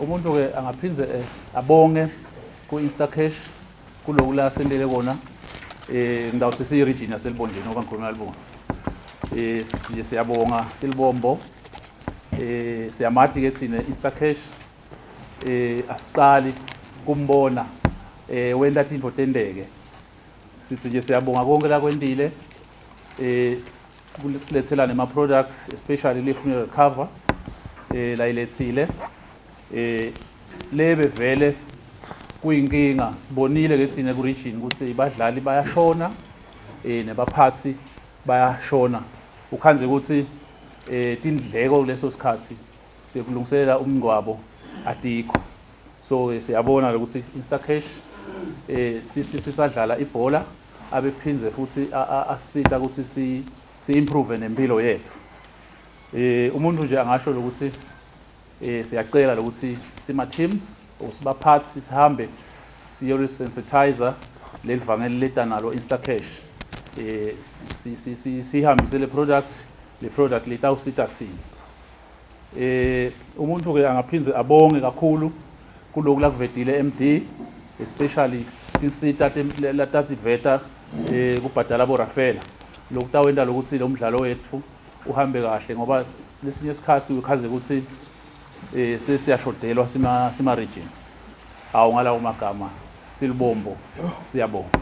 Umuntu ke angaphindze abonge ku Instacash kuloku la sentele kona. Ngidawuthi siyi region yaseLubonjeni ngoba ngikhuluma Libombo. Sithi nje siyabonga siLubombo. Siyamati ke thina Instacash, asiqali kumbona wenta tintfo tenteke. Sithi nje siyabonga konke la kwentile, kusilethela nema products, especially le funeral cover layilethile. Lebe vele kuyinkinga, sibonile ke thina ku region ukuthi badlali bayashona, nebaphathi bayashona. Ukhandze ukuthi tindleko leso sikhathi tekulungiselela umngcwabo atikho. So siyabona ukuthi Instacash, sithi sisadlala ibhola, abephindze futhi asita ukuthi si improve nempilo yethu. Umuntu nje angasho ukuthi siyacela ukuthi sima teams or sibaphathi sihambe siyo sensitize leli vangeli leta nalo Instacash, si si sihambise le product, le product letawusita thina. Umuntu ke angaphindze abonge kakhulu kuloku lakuvetile MD, especially tinsita latativeta kubhadala borafela lokutawenta lokuthi lo mdlalo wethu uhambe kahle, ngoba lesinye isikhathi ukhaze ukuthi sesiyashodelwa sima regions. Awu, ngalawo magama, siLubombo siyabonga.